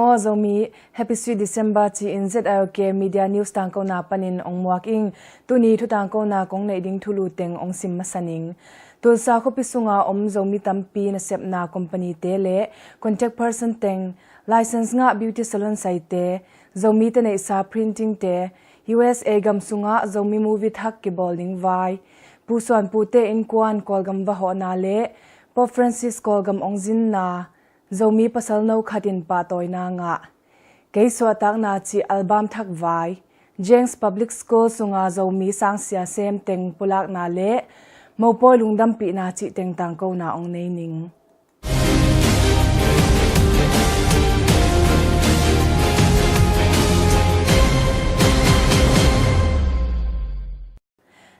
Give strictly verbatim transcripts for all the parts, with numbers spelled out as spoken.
Aw Zomi, Happy Sweet December ci-in Z I O K Media News tangkona panin ong muak ing. Tuni thu tangkona kong neih ding thulu teng ong sim masa ning. Tulsa khuapi sunga om Zomi tampi nasepna company te le contact person teng, license ngah beauty salon saite, Zomite neihsa printing te, U S A gam sungah Zomi movie thak kibawl ding vai, Pu Suan Pute innkuan Kawlgam va hawhna le Pope Francis Kawlgam ong zinna, Zomi pasal no khat in pahtawina ngah, Kei suahtakna cih album thak vai, James Public School sunga Zomi sangsia sem teng pulakna le mopawi lungdampihna cih teng tangkona ong nei ning.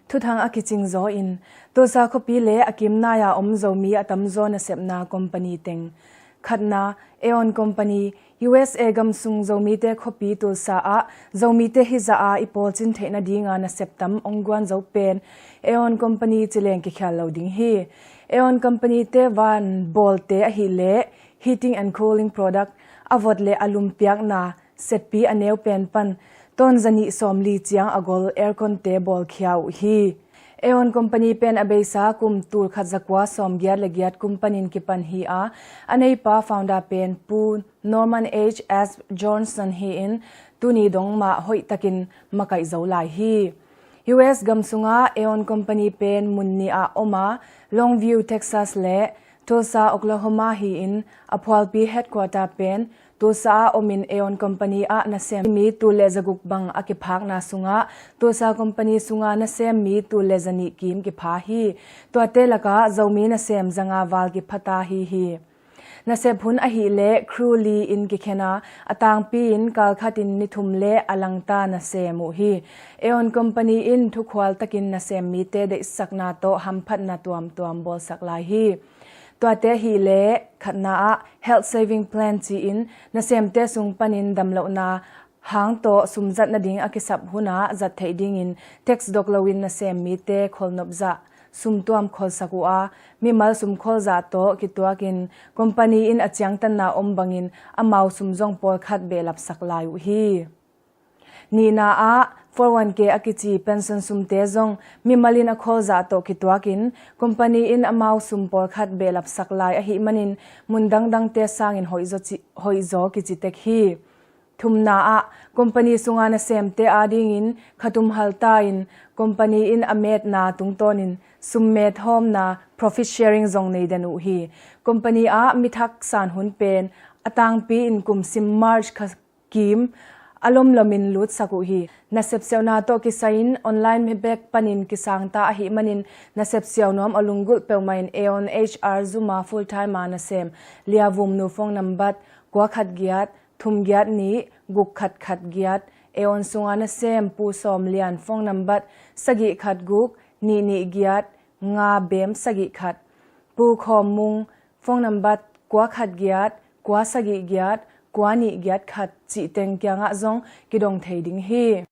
Thuthang a kicing zaw in, Tulsa khuapi le a kimnai-a om Zomi a tamzaw nasepna company teng. Khatna, Aeon Company, U S A gam sung Zomite khuapi Tulsa ah Zomite hizah a i pawlcin theih nadinga nasep tam ong guan zo pen Aeon Company cileng kikhial lo ding hi. Aeon Company te van bawlte ahih leh heating and cooling product, a vot le a lumpiakna setpi a neu pen pan ton zanih sawmli ciang a gol aircon te bawlkhia uh hi. Aeon Company pen a beisa kum tul khat zakua sawmgiat le giat kum panin kipan hi a, a neipa founder pen Pu Norman H S Johnson hi-in tuni dong mah hoihtakin makaih zo lai hi. U S gam sunga Aeon Company pen mun nih ah om a, Longview, Texas le Tulsa, Oklahoma hi-in a phualpi headquarter pen Tulsa ah omin Aeon Company ah nasem mi tul le zaguk bang a kiphakna sungah Tulsa Company sunga nasem mi tul le zanih kim kipha hi. Tuate lakah Zomi nasem zanga val kipha ta hi hi. Nasep hun ahih leh crew li in kikhen a, a tangpi in kalkhat in ni thum le a langta nasem uh hi. Aeon Company in thukhual takin nasem mite deihsakna tawh hamphatna tuamtuam bawlsak lai hi. Tuate ahih leh khatna ah health saving plan ci-in nasemte sung panin damlohna hang tawh sum zat nading a kisap hunah zat theih dingin tax dok loin nasem mite kholnop zah sum tuam kholsak uh a, mimal sum khol zah tawh kituakin company in a ciangtanna om bangin amau sum zong pawlkhat behlapsak lai uh hi. Nihna ah four one K a kici pension sumte zong mimal in a khol zah tawh kituakin company in amau sum pawlkhat behlapsak lai ahih manin mun dangdangte sangin hoihzaw ci-, hoihzaw kici tek hi. Thumna ah company sunga nasemte adingin khatum halta in company in a metna tungtawnin sum met hawmna profit sharing zong nei den uh hi. Company ah mithak san hun pen a tangpi in kum sim March kha kim a lomlomin lutsak uh hi. Nasep siauhna tawh kisai-in online mi bek panin kisangta ahih manin nasep siau nuam a lunggulh peuhmah in Aeon H R Zuma full time a nasem Lia Vum Nu phone nambat kua khat giat thum giat nih guk khat khat giat, Aeon sunga nasem Pu Sawm Lian phone nambat sagih khat guk nih nih giat nga bem sagih khat, Pu Khawm Mung phone nambat kua khat giat kua sagih giat kua nih giat khat cih teng kiangah zong kidong thei ding hi.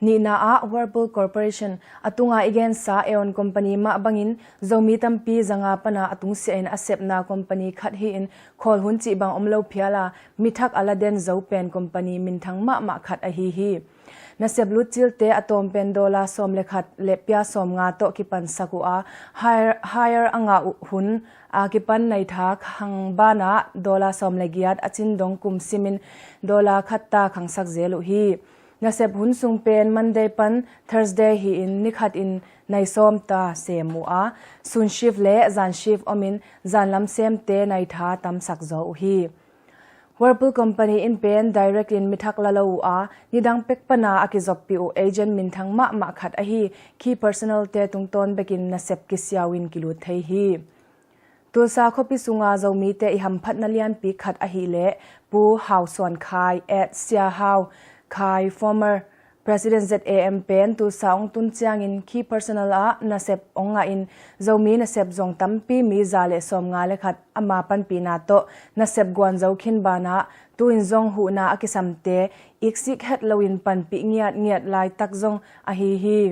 Nihna ah Whirlpool Corporation a tunga i gensa Aeon Company mah bangin Zomi tampi zanga pana a tungsiah in a sepna company khat hi-in khawl hun cih bang om lo phial a, mithak a la den zo pen company minthang mahmah khat ahi hi. Nasep lutcilte a tawm pen dollar sawm le khat le pia sawm nga tawh kipansak uh a, hire, hire a ngah uh hun a kipan naitha khang banah dollar sawm le giat a cin dong kum simin dollar khat ta khangsak zel uh hi. Nasep hun sung pen Monday pan Thursday hi-in ni khat in nai sawm ta sem uh a, sun shift le zan shift omin zanlam semte naitha tamsak zaw uh hi. Whirlpool Company in pen direct in mithak la lo uh a, nidang pek pana a kizoppih uh agent minthang mahmah khat ahi key personnel te tungtawn bekin nasep kisiau in kilut thei hi. Tulsa khuapi sunga Zomite i hamphatna lianpi khat ahih leh Pu Hau Suan Khai at Sia Hau Khai, former President Z A M pen Tulsa ong tun ciangin key personnel ah nasep ong ngahin Zomi nasep zong tampi mi za le sawm nga le khat ama panpihna tawh nasep guan zo khin banah tu-in zong huhna a kisamte iksik het loin panpih ngiatngiat laitak zong ahi hi.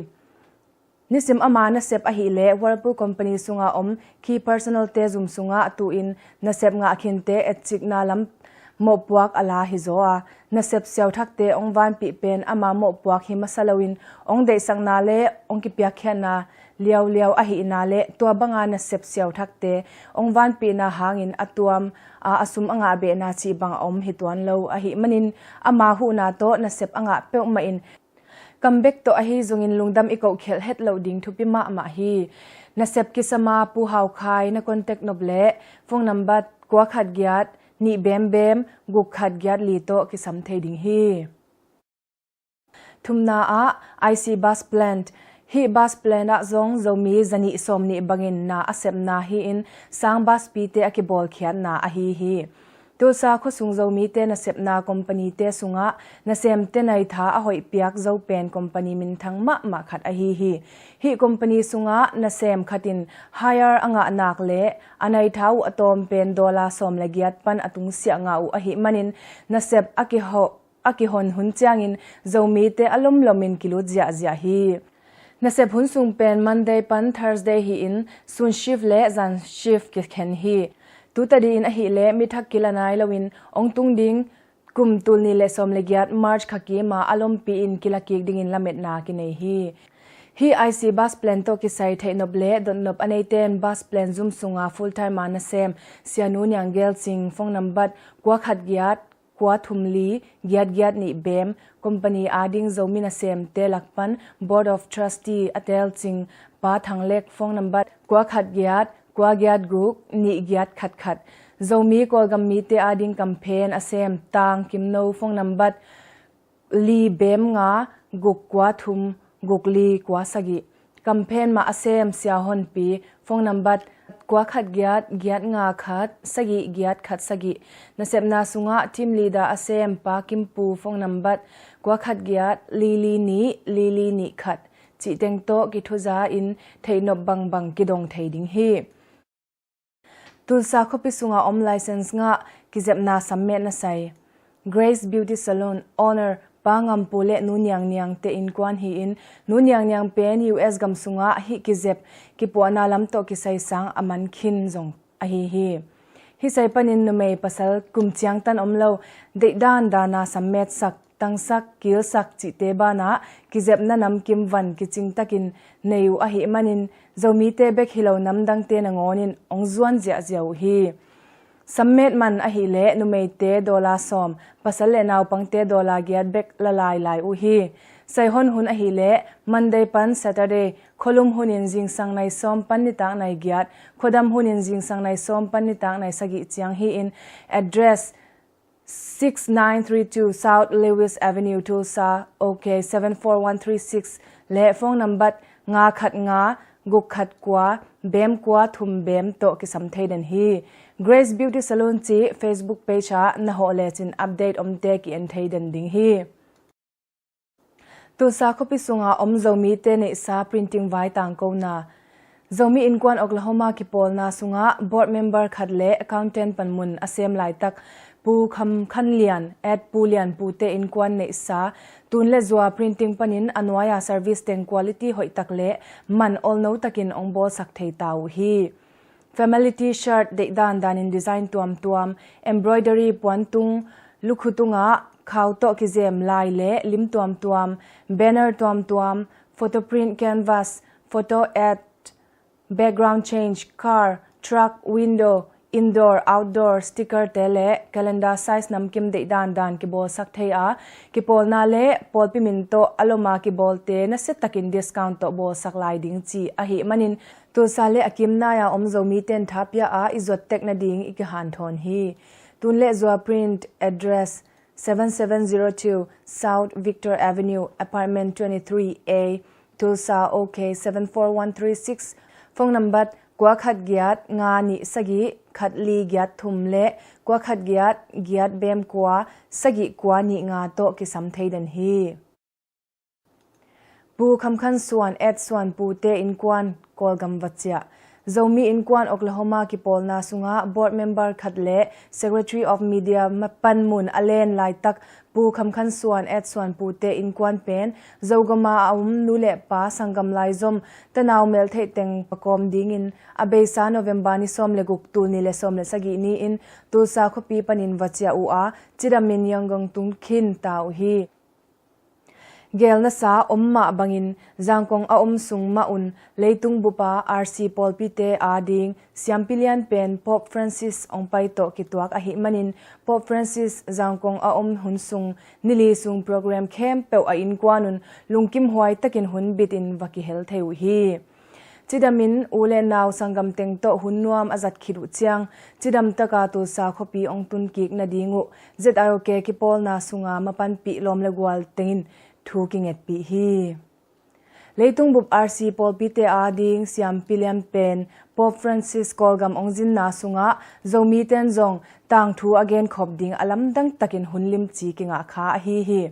Nisim ama nasep ahih leh Whirlpool Company sunga om key personnel te zum sungah tu-in nasep ngah khinte etcikna lam mawhpuak a la hi zaw a, nasep siauthakte hong vanpih pen ama mawhpuak hi masa loin hong deihsakna le hong kipiakkhiatna liauliau ahihna le tua banga nasep siauthakte hong vanpihna hangin a tuam a, a sum a ngah behna cih bang a om hi tuan lo ahih manin ama huhna tawh nasep a ngah peuhmah in kam bek tawh ahi zongin lungdam i koh khialh het loh ding thupi mahmah hi. Nasep kisama Pu Hau Khai na contact nop leh phone number kua khat giat nih bem bem guk khat giat li tawh kisam thei ding hi. Thumna ah I C bus plant. Hih bus plant ah zong Zomi zanih sawm nih bangin na a sepna hi-in sang bus pite a kibawlkhiatna ahi hi. Tulsa khuasung Zomite nasepna company-te sungah nasemte naitha a hoih piak zo pen company minthang mahmah khat ahi hi. Hih company sungah nasem khatin hire a ngah nak le a naitha uh a tawm pen dollar sawm le giat pan a tungsiah ngah uh ahih manin nasep a kiho a kihon hun ciangin Zomite a lomlomin kilut ziahziah hi. Nasep hun sung pen Monday pan Thursday hi-in sun shift le zan shift kikhen hi. Tutadi in ahileh mithak kila nai loin hong tung ding kum tul nih le sawm le giat March kha kima a lompi in kila kik dingin lametna kinei hi. Hih I C bus plant tawh kisai theihnop le dotnop a neiten bus plant zum sunga full time a nasem Sianu Niang Gelcing phone number kua khat giat kua thum li giat giat nih bem, company ading Zomi nasemte lak pan Board of Trustee a telcing Pa Thang Lek phone number kua khat giat kua giat guk nih giat khat khat. Zomi Kawlgam mite ading campaign a sem Tang Kim No phone number li bem nga guk kua thum guk li kua sagih. Campaign mah a sem Sia Honpi phone number kua khat giat giat nga khat sagih giat khat sagih. Nasepna sungah team leader a sem Pa Kimpu phone number kua khat giat li li nih li li nih khat. Cih teng tawh kithuza in theihnop bangbang kidong thei ding hi. Tulsa khuapi sunga om license ngah kizepna sammet nasai Grace Beauty Salon owner Pa Ngampu le Nu Niang Niang te innkuan hi-in Nu Niang Niang pen U S gam sungah hih kizep kipuahna lam tawh kisai sang a man khin zong ahi hi. Hih sai panin numei pasal kum ciangtan om lo deihdan dana sammetsak tangsak kilsak cihte banah kizepna namkim van kicingtakin nei uh ahih manin Zomite bek hi lo namdangte nangawnin hong zuan ziahziah uh hi. Sammet man ahileh numeite dollar sawm, pasal le naupangte dollar giat bek la lailai uh hi. Saihon hun ahileh Monday pan Saturday, khualum hunin zingsang nai sawm pan nitak nai giat, khuadam hunin zingsang nai sawm pan nitak nai sagih ciang hi-in address six nine three two South Lewis Avenue, Tulsa, OK seven four one three six le phone number nga khat nga guk khat kua bem kua thum bem tawh kisam thei den hi. Grace Beauty Salon cih Facebook page ah na hawh lecin update omte ki-en thei den ding hi. Tulsa khuapi sunga om Zomite neihsa printing vai tangkona. Zomi Innkuan Oklahoma kipawlna sungah board member khat le accountant panmun a sem laitak Pu Kham Khan Lian at Pu Lian Pute innkuan neihsa tun le zua printing panin a nuai-a service teng quality hoihtak le man olno takin hong bawlsak thei ta uh hi. Family T-shirt deihdan danin design tuamtuam, embroidery puantung, lukhu tungah khau tawh kizem lai le lim tuamtuam, banner tuamtuam, photo print canvas, photo ad, background change, car, truck, window, indoor, outdoor, sticker te le calendar size namkim deihdan dan kibawlsak thei a, kipawlna le pawlpi min tawh a loma kibawlte nasiatakin discount tawh bawlsak lai ding ci ahih manin Tulsa le a kimnai-a om Zomite in thapia a i zuat tek nading i kihanthawn hi. Tun le zua print address seven seven zero two South Victor Avenue, apartment twenty-three A, Tulsa, OK seven four one three six, phone number kua khat giat nga nih sagih khat li giat thum le kua khat giat giat bem kua sagih kua nih nga tawh kisam thei den hi. Pu Kham Khan Suan at Suan Pute innkuan Kawlgam va ciah. Zomi Innkuan Oklahoma kipawlna sungah board member khat le Secretary of Media ma-, panmun a len laitak Pu Kham Khan Suan at Suan Pu te innkuan pen Zogama a om nu le pa sanggam laizom tanau meltheih teng pakawm dingin a beisa November ni sawm le guk, tul ni le sawm le sagih ni-in Tulsa khuapi panin va ciah uh a, cidamin Yangon tung khin ta uh hi. Gelnasa om mah bangin Zangkong a om sung mah un leitung bupa R C pawlpite ading siampi lian pen Pope Francis hong pai tawh kituak ahih manin Pope Francis Zangkong a om hun sung nili sung program khempeuh a innkuan un lungkimhuai takin hun bitin va kihel thei uh hi. Cidamin u le nau sanggam teng tawh hun nuam a zat khit uh ciang, cidam taka Tulsa khuapi hong tun kik nading uh Z I O K kipawlna sunga mapanpih lawm le gual tengin thu kingetpih hi. Leitung bup R C pawlpite ading siampi lian pen Pope Francis Kawlgam hong zinna sungah Zomite'n zong tangthu a genkhop ding a lamdang takin hun limci kingah kha ahi hi.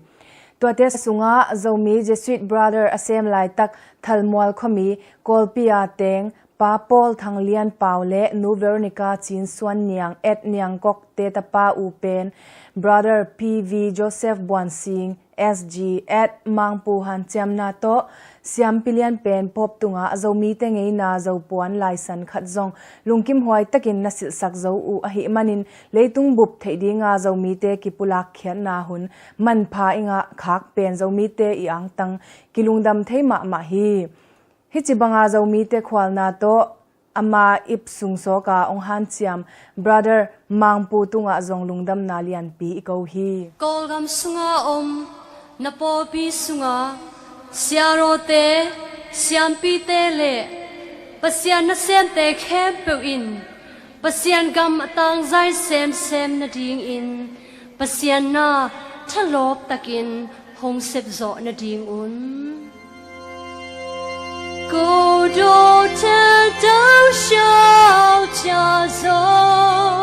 Tuate sungah Zomi Jesuit Brother a sem laitak Thalmual khuami Kawlpi a teng Pa Paul Thang Lian Pau le Nu Veronica Cin Suan Niang at Niang Kok te tapa u pen Brother P V Joseph Buan Sing S G at Mangpu Hanciamna tawh siampi lian pen Pope tungah Zomite ngeina Zopuan laisan khat zong lungkimhuai takin na silhsak zo uh ahih manin leitung bup theih dinga Zomite kipulak khiatna hun manpha i ngah khak pen Zomite i angtang kilungdam thei mahmah hi. Hih ci banga Zomite khualna tawh ama ip sung sawka hong hanciam Brother Mangpu tungah zong lungdamna lianpi i ko hi. Kawlgam sunga om na pawlpi sunga siarawte, siampite le Pasian nasemte khempeuh in Pasian gam a tangzai semsem nadingin Pasian na thalawp takin hong sepzawh nadingun. Ko dawte tangsiau cia zaw.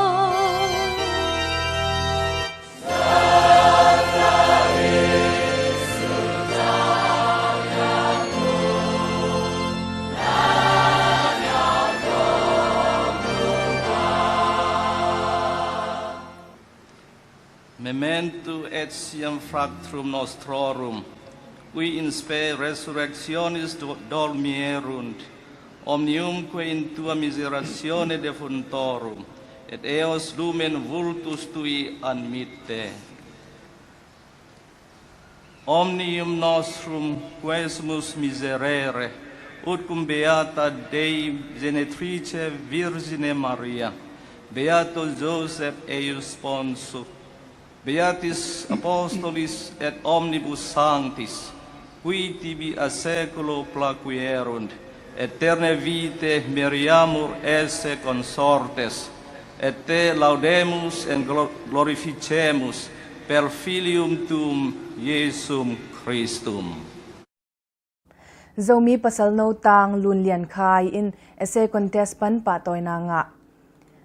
Memento etiam fractrum nostrorum, qui in spe resurrectionis do-, dormierunt, omniumque in tua miseratione defunctorum, et eos lumen vultus tui admitte. Omnium nostrum quesumus miserere, ut cum beata Dei Genetrice Virgine Maria, beato Joseph eius sponsu, beatis apostolis et omnibus sanctis, qui tibi a saeculo placuerunt, aeternae vitae meriamur esse consortes, et te laudemus et glo-, glorificemus per filium tuum Iesum Christum. Zomi pasalno Tang Lun Lian Khai in essay contest pan pahtawina ngah.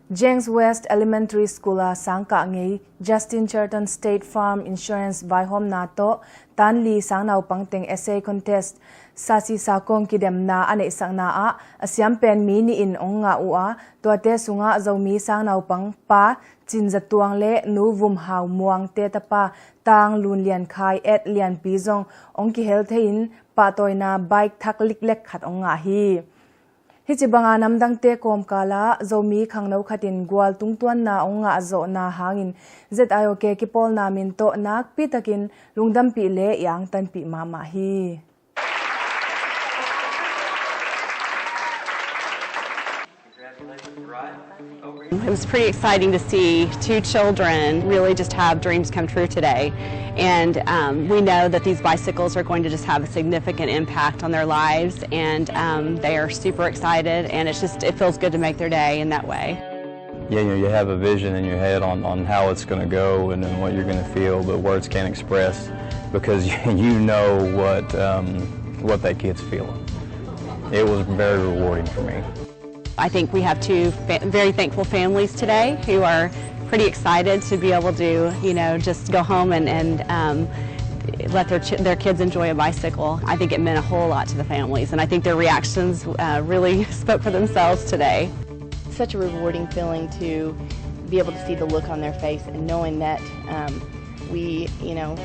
James West Elementary School a sangkah ngei Justin Charlton State Farm Insurance vaihawmna tawh tan li sangnaupang teng essay contest sasi sakong kidemna a neihsakna ah a siam pen mi nih in hong ngah uh a, tuate sungah Zomi sangnaupang Pa Cin Za Tuang le Nu Vum Hau Muang te tapa Tang Lun Lian Khai at Lianpi zong hong kihel thei-in pahtawina bike thak liklek khat hong ngah hi. Hih ci banga namdangte kawmkal ah Zomi khangno khat in gual tungtuanna hong ngah zawhna hangin Z I O K kipawlna min tawh nakpi takin lungdampih le i angtanpih mahmah hi. It was pretty exciting to see two children really just have dreams come true today. And, um, we know that these bicycles are going to just have a significant impact on their lives. And, um, they are super excited, and it's just, it feels good to make their day in that way. Yeah, you know, you have a vision in your head on, on how it's gonna go and, and what you're gonna feel, but words can't express because you know what, um, what that kid's feeling. It was very rewarding for me. I think we have two fa-, very thankful families today who are pretty excited to be able to, you know, just go home and, and, um, let their, ch- their kids enjoy a bicycle. I think it meant a whole lot to the families, and I think their reactions uh, really spoke for themselves today. Such a rewarding feeling to be able to see the look on their face and knowing that um, we, you know,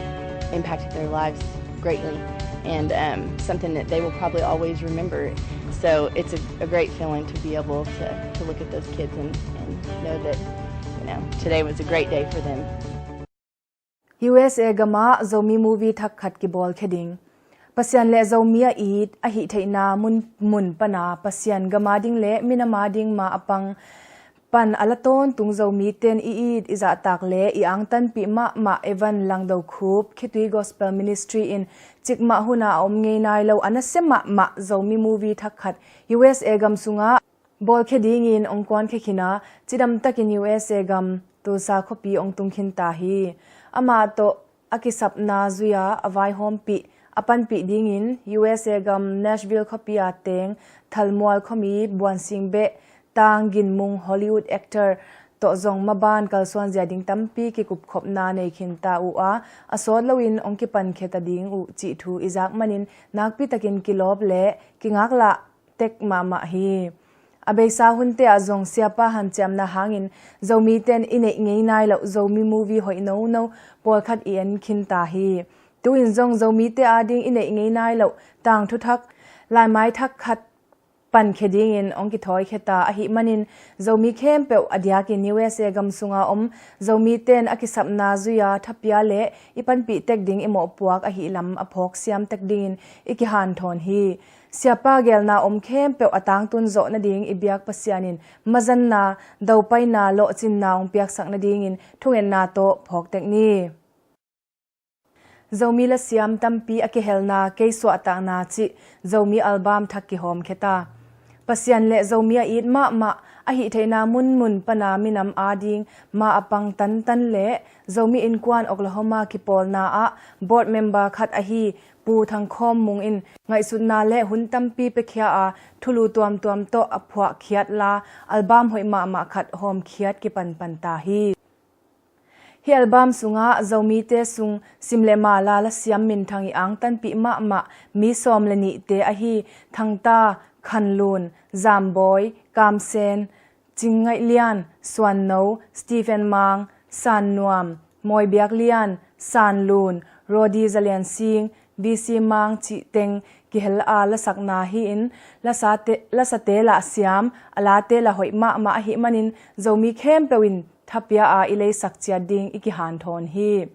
impacted their lives greatly, and um, something that they will probably always remember. So it's a, a great feeling to be able to, to look at those kids and, and know that, you know, today was a great day for them. U S A gamah Zomi movie thak khat kibawl khia ding. Pasian le Zomi a it, a hih theihna mun, mun pana Pasian gama ding le minama ding ma a pang pan a la tawntung Zomi ten i it, i zahtak le i angtanpih mahmah Evan Langdo Khup, Khitui Gospel Ministry in cikmah huna a om ngei nai lo a nasia mahmah Zomi movie thak khat U S A gam sungah bawl khia dingin ong kuan khia khin a, cidam takin U S A gam Tulsa khuapi ong tung khin ta hi. Amah tawh a kisapna zui-a a vaihawmpih, a panpih dingin U S A gam Nashville khuapi a teng Thalmual khuami buansing beh tang ginmung Hollywood actor tawh zong maban kalsuan zia ding tampi kikupkhopna nei khin ta uh a, a sawt loin ong kipan khia ta ding uh cih thu i zak manin nakpi takin kilawp le kingaklah tek mahmah hi. A beisa hunte ah zong siapa hanciamna hangin Zomi ten i neih ngei nai loh Zomi movie hoih nono pawlkhat i en khin ta hi. Tu-in zong Zomite ading i neih ngei nai loh tangthu thak, laimai thak khat pan khia dingin ong kithawi khia ta ahih manin Zomi khempeuh a diakin U S A gam sunga om Zomi ten a kisapna zui-a thapia le i panpih tek ding i mawhpuak ahih lam a phawk siam tek dingin i kihanthawn hi. Siapa gelna om khempeuh a tangtun zawh nading i biak Pasian in mazanna, dopaina, lawhcinna ong piaksak nadingin thungetna tawh phawk tek ni. Zomi lasiam tampi a kihelna kei suahtakna cih Zomi album thak kihawm khia ta. Pasian le Zomi a it mahmah a hih theihna munmun pana minam ading ma a pang tantan le Zomi Innkuan Oklahoma kipawlna ah board member khat ahi Pu Thang Khawm Mung in ngaihsutna le hun tampi piakhia a thulu tuamtuam tawh a phuahkhiat la album hoih mahmah khat hawmkhiat kipanpan ta hi. Hih album sungah Zomite sung sim le mala lasiam minthang i angtanpih mahmah mi sawm le nihte ahi Thangta, Khanlun, Zambawi, Kamsen, Cingngaih Lian, Suanno, Stephen Mang, San Nuam, Mawi Biak Lian, San Lun, Rodi Zalian Sing, V C Mang cih teng kihel a lasakna hi-in lasate, lasate lah siam, a late lah hoih mahmah ahih manin Zomi khempeuh in thapia a i leisak ciat ding i kihanthawn hi.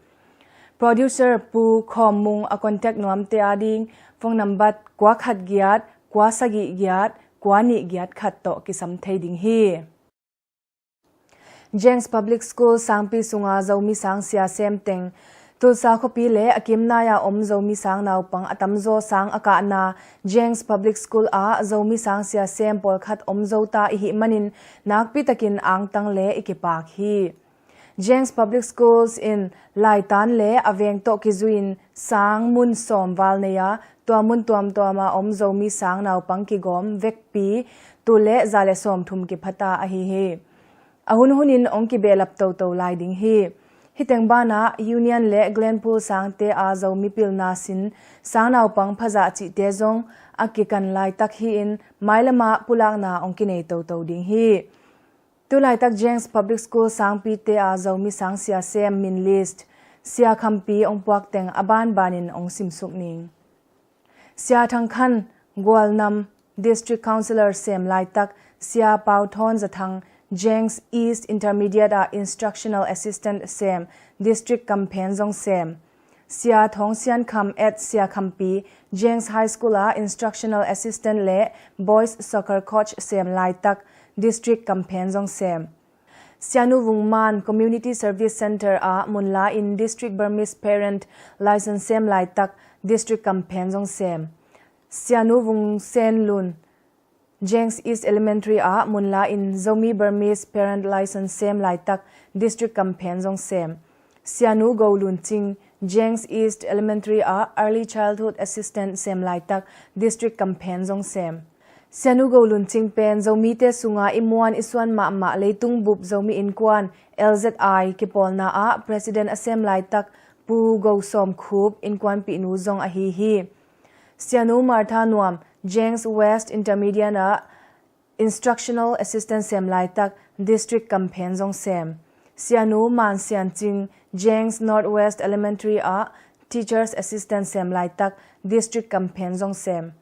Producer Pu Khawm Mung a contact nuamte ading phone number kua khat giat, kua sagih giat, kua nih giat khat tawh kisam thei ding hi. James Public School Sangpi sunga Zomi sang sia sem teng. Tulsa khuapi le a kimnai-a om Zomi sang naupang a tamzaw sang a kahna James Public School ah Zomi sang sia sem pawlkhat om zo ta i hih manin nakpi takin angtang le i kipak hi. James Public Schools in laitan le a veng tawh kizui-in sang mun sawm val nei a, tua mun tuamtuama om Zomi sang naupang kigawm vekpi tul le za le sawmthum kiphata ahi hi. A hunhunin ong kibehlap toto lai ding hi. Hiteng banah Union le Glenpool sangte a Zomi pilna sin sang naupang phazah cihte zong a kikan laitak hi-in mailama pulakna ong kinei toto ding hi. Tulaitak James Public School sangpite a Zomi sang sia sem min list, Sia Khampi ong puak teng a banbanin ong simsuk ning. Sia Thang Khan, Gualnam, District Councillor sem laitak, Sia Pau Thawn Za Thang, James East Intermediate ah Instructional Assistant sem, District Kamphen zong sem. Sia Thawng Sian Kham at Sia Khampi, James High School ah Instructional Assistant le Boys Soccer Coach sem laitak, District Kamphen zong sem. Sianu Vung Man Community Service Centre ah munla in District Burmese Parent License sem laitak, District Kamphen zong sem. Sianu Vung Sen Lun James East Elementary ah munla in Zomi Burmese Parent License sem laitak, District Kamphen zong sem. Sianu Go Lun Cing James East Elementary ah Early Childhood Assistant sem laitak, District Kamphen zong sem. Sianu Go Lun Cing pen Zomite sunga i muan i suan mahmah leitung bup Zomi Innkuan, L Z I, kipawlna ah President a sem laitak, Pu Go Sawm Khup innkuanpihnu zong ahi hi. Sianu Martha Nuam, Jenks West Intermediate ah Instructional Assistant sem laitak District Campaign zong sem. Sianu Man Sian Cing, Jenks Northwest Elementary ah Teachers Assistant sem laitak District Campaign zong sem.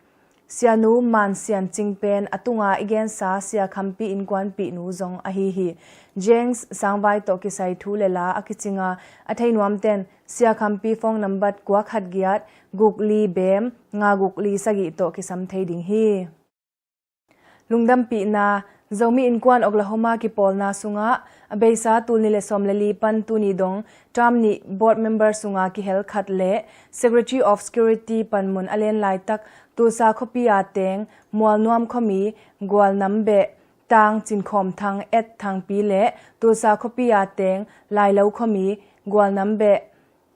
Sianu Man Sian Cing pen a tunga i gensa Sia Khampi innkuanpihnu zong ahi hi. Jenks Sangvai tawh kisai thu le la a kicinga a theinuamten Sia Khampi phone nambat kua khat giat guk li bem nga guk li sagih tawh kisam thei ding hi. Lungdampihna. Zomi Innkuan Oklahoma kipawlna sungah a beisa tul ni le sawm le li pan tuni dong term nih board member sunga kihel khat le Secretary of Security panmun a len laitak Tulsa khuapi a teng Mualnuam khuami Gualnam beh Tang Cinkhawm Thang et Thangpi le Tulsa khuapi a teng Lailo khuami Gualnam beh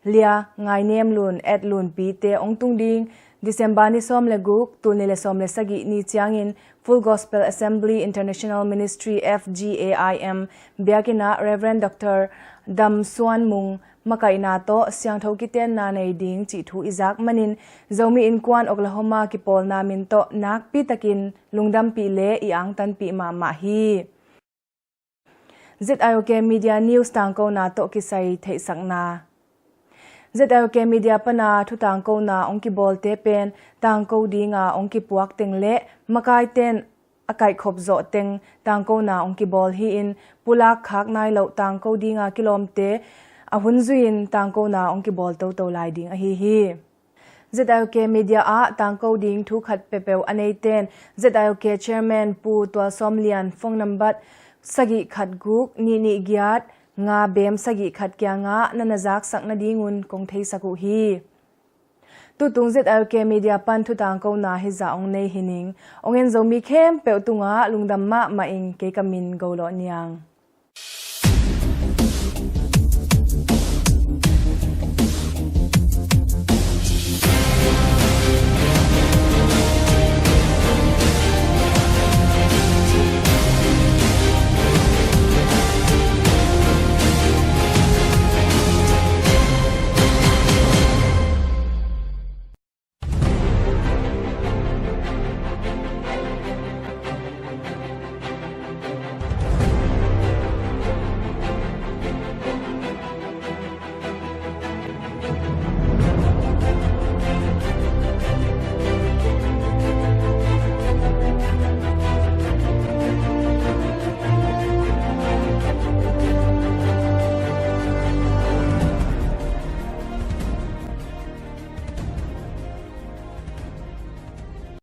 Lia Ngainem Lun et Lunpi te ong tung ding. December ni sawm le guk, tul ni le sawm le sagih ni ciangin Full Gospel Assembly International Ministry, F G A I M, biakinn ah Reverend Doctor Dam Suan Mung makaihna tawh siangtho kitenna nei ding cih thu i zak manin Zomi Innkuan Oklahoma kipawlna min tawh nakpi takin lungdampih le i angtanpih mahmah hi. Z I O K Media News tangkona tawh kisai theihsakna. Z I O K Media pana thu tangkona ong kibawlte pen tangko dinga ong kipuak teng le makaiten a kaihkhop zawh teng tangkona ong kibawl hi-in pulak khak nai loh tangko dinga kilawmte a hun zui-in tangkona ong kibawl toto lai ding ahi hi. Z I O K Media ah tangko ding thu khat peuhpeuh a neiten Z I O K Chairman Pu Tual Sawm Lian phone nambat sagih khat guk nih nih giat nga bem sagih khat kiangah na na zaksak nadingun kong theisak uh hi. Tutung Z I O K Media pan thu tangkona hizah ong nei hi ning. Ong en Zomi khempeuh tungah lungdam mahmah ing. Kei ka min Go Lawh Niang.